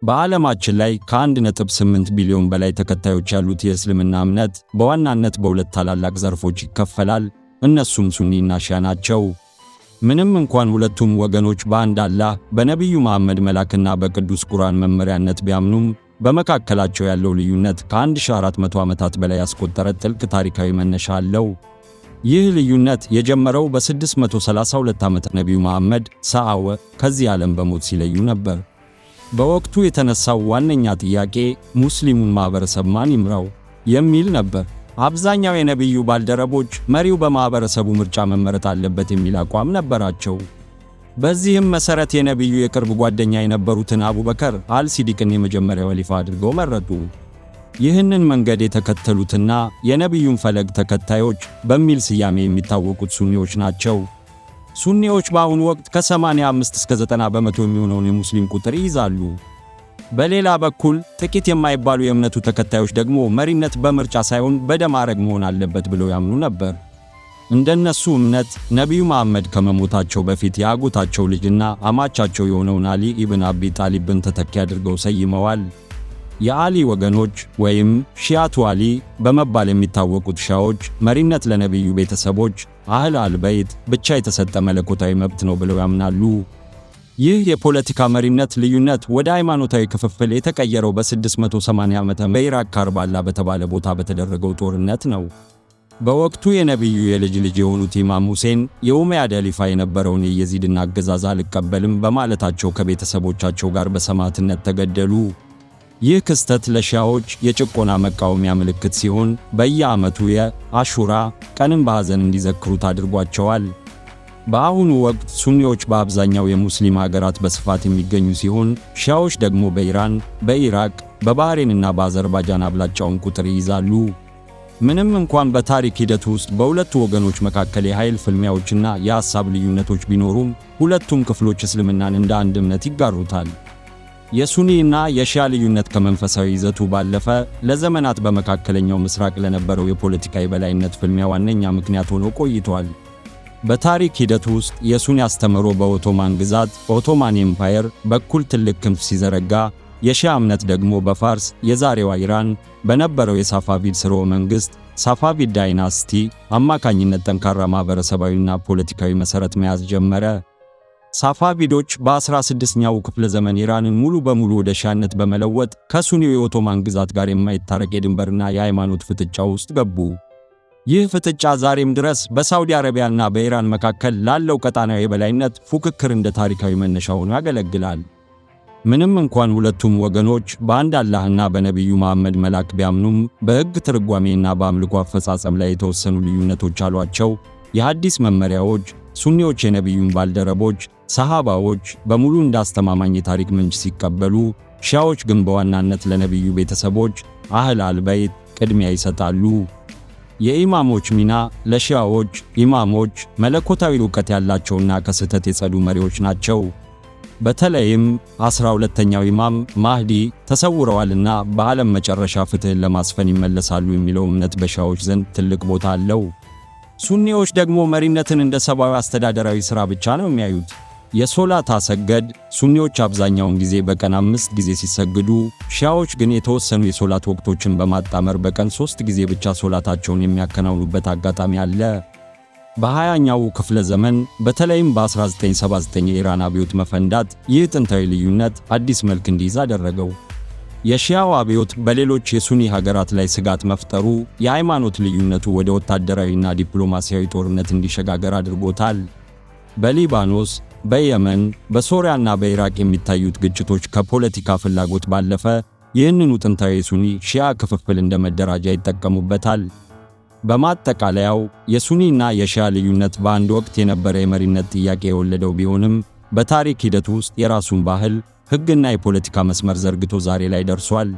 በዓለማችን ላይ ከ1.8 ቢሊዮን በላይ ተከታዮች ያሉት የእስልምና እምነት በዋናነት በሁለት ታላላቅ ዘርፎች ይከፈላል። እነሱም ሱኒና ሺያ ናቸው። ምንም እንኳን ሁለቱም ወገኖች በአንድ አላህ፣ በነቢዩ መሐመድ መላክና በቅዱስ ቁርአን መመሪያነት ቢያምኑም፣ በመካከላቸው ያለው ልዩነት ከ1400 ዓመታት በላይ ያስቆጠረ ጥልቅ ታሪካዊ መነሻ አለው። ይህ ልዩነት የጀመረው በ632 ዓመተ ነቢዩ መሐመድ ሰ.ዐ.ወ ከዚህ ዓለም በሞት ሲለዩ ነበር። በወቅቱ የተነሳው ዋነኛ ጥያቄ ሙስሊሙን ማህበረሰብ ማን ይምራው የሚል ነበር። አብዛኛው የነቢዩ ባልደረቦች መሪው በማህበረሰቡ ምርጫ መመረጥ አለበት የሚል አቋም ነበራቸው። በዚህም መሰረት የነቢዩ የቅርብ ጓደኛ የነበሩትን አቡበከር አል-ሲዲቅን የመጀመሪያው ኸሊፋ አድርገው መረጡ። ይህንን መንገድ የተከተሉትና የነቢዩን ፈለግ ተከታዮች በሚል ስያሜ የሚታወቁት ሱኒዎች ናቸው። ሱኒዎች በአሁኑ ወቅት ከ85 እስከ 90% የሚሆነውን የሙስሊም ቁጥር ይይዛሉ። በሌላ በኩል ጥቂት የማይባሉ የእምነቱ ተከታዮች ደግሞ መሪነት በምርጫ ሳይሆን በደም ሐረግ መሆን አለበት ብለው ያምኑ ነበር። እንደነሱ እምነት ነቢዩ መሐመድ ከመሞታቸው በፊት የአጎታቸው ልጅና አማቻቸው የሆነውን አሊ ኢብን አቢ ጣሊብን ተተኪ አድርገው ሰይመዋል። የአሊ ወገኖች ወይም ሺያቱ አሊ በመባል የሚታወቁት ሺዓዎች መሪነት ለነቢዩ ቤተሰቦች አህል አልበይት ብቻ የተሰጠ መለኮታዊ መብት ነው ብለው ያምናሉ። ይህ የፖለቲካ መሪነት ልዩነት ወደ ሃይማኖታዊ ክፍፍል የተቀየረው በ680 ዓመተ በኢራቅ ካርባላ በተባለ ቦታ በተደረገው ጦርነት ነው። በወቅቱ የነቢዩ የልጅ ልጅ የሆኑት ኢማም ሁሴን የኡመያድ ኸሊፋ የነበረውን የየዚድን አገዛዝ አልቀበልም በማለታቸው ከቤተሰቦቻቸው ጋር በሰማዕትነት ተገደሉ። ይህ ክስተት ለሺዓዎች የጭቆና መቃወሚያ ምልክት ሲሆን፣ በየዓመቱ የአሹራ ቀንን በሐዘን እንዲዘክሩት አድርጓቸዋል። በአሁኑ ወቅት ሱኒዎች በአብዛኛው የሙስሊም ሀገራት በስፋት የሚገኙ ሲሆን፣ ሺዓዎች ደግሞ በኢራን፣ በኢራቅ፣ በባህሬንና በአዘርባይጃን አብላጫውን ቁጥር ይይዛሉ። ምንም እንኳን በታሪክ ሂደት ውስጥ በሁለቱ ወገኖች መካከል የኃይል ፍልሚያዎችና የሐሳብ ልዩነቶች ቢኖሩም፣ ሁለቱም ክፍሎች እስልምናን እንደ አንድ እምነት ይጋሩታል። የሱኒ እና የሺያ ልዩነት ከመንፈሳዊ ይዘቱ ባለፈ ለዘመናት በመካከለኛው ምስራቅ ለነበረው የፖለቲካ የበላይነት ፍልሚያ ዋነኛ ምክንያት ሆኖ ቆይቷል። በታሪክ ሂደት ውስጥ የሱኒ አስተምህሮ በኦቶማን ግዛት Ottoman Empire በኩል ትልቅ ክንፍ ሲዘረጋ፣ የሺያ እምነት ደግሞ በፋርስ፣ የዛሬዋ ኢራን፣ በነበረው የሳፋቪድ ሥርወ መንግሥት Safavid dynasty አማካኝነት ጠንካራ ማኅበረሰባዊና ፖለቲካዊ መሠረት መያዝ ጀመረ። ሳፋቪዶች በ16ኛው ክፍለ ዘመን ኢራንን ሙሉ በሙሉ ወደ ሺዓነት በመለወጥ ከሱኒው የኦቶማን ግዛት ጋር የማይታረቅ የድንበርና የሃይማኖት ፍጥጫ ውስጥ ገቡ። ይህ ፍጥጫ ዛሬም ድረስ በሳውዲ አረቢያና በኢራን መካከል ላለው ቀጣናዊ የበላይነት ፉክክር እንደ ታሪካዊ መነሻ ሆኖ ያገለግላል። ምንም እንኳን ሁለቱም ወገኖች በአንድ አላህና በነቢዩ መሐመድ መላክ ቢያምኑም፣ በሕግ ትርጓሜና በአምልኮ አፈጻጸም ላይ የተወሰኑ ልዩነቶች አሏቸው። የሐዲስ መመሪያዎች ሱኒዎች የነቢዩን ባልደረቦች ሰሃባዎች በሙሉ እንደ አስተማማኝ የታሪክ ምንጭ ሲቀበሉ፣ ሺዓዎች ግን በዋናነት ለነቢዩ ቤተሰቦች አህል አልበይት ቅድሚያ ይሰጣሉ። የኢማሞች ሚና ለሺዓዎች ኢማሞች መለኮታዊ ዕውቀት ያላቸውና ከስህተት የጸዱ መሪዎች ናቸው። በተለይም 12ኛው ኢማም ማህዲ ተሰውረዋልና በዓለም መጨረሻ ፍትህን ለማስፈን ይመለሳሉ የሚለው እምነት በሺዓዎች ዘንድ ትልቅ ቦታ አለው። ሱኒዎች ደግሞ መሪነትን እንደ ሰብአዊ አስተዳደራዊ ሥራ ብቻ ነው የሚያዩት። የሶላት አሰገድ ሱኒዎች አብዛኛውን ጊዜ በቀን 5 ጊዜ ሲሰግዱ፣ ሺዓዎች ግን የተወሰኑ የሶላት ወቅቶችን በማጣመር በቀን 3 ጊዜ ብቻ ሶላታቸውን የሚያከናውኑበት አጋጣሚ አለ። በ20ኛው ክፍለ ዘመን በተለይም በ1979 የኢራን አብዮት መፈንዳት ይህ ጥንታዊ ልዩነት አዲስ መልክ እንዲይዝ አደረገው። የሺዓው አብዮት በሌሎች የሱኒ ሀገራት ላይ ስጋት መፍጠሩ የሃይማኖት ልዩነቱ ወደ ወታደራዊና ዲፕሎማሲያዊ ጦርነት እንዲሸጋገር አድርጎታል። በሊባኖስ፣ በየመን፣ በሶሪያና በኢራቅ የሚታዩት ግጭቶች ከፖለቲካ ፍላጎት ባለፈ ይህንኑ ጥንታዊ የሱኒ ሺዓ ክፍፍል እንደ መደራጃ ይጠቀሙበታል። በማጠቃለያው የሱኒና የሺዓ ልዩነት በአንድ ወቅት የነበረ የመሪነት ጥያቄ የወለደው ቢሆንም፣ በታሪክ ሂደት ውስጥ የራሱን ባህል፣ ሕግና የፖለቲካ መስመር ዘርግቶ ዛሬ ላይ ደርሷል።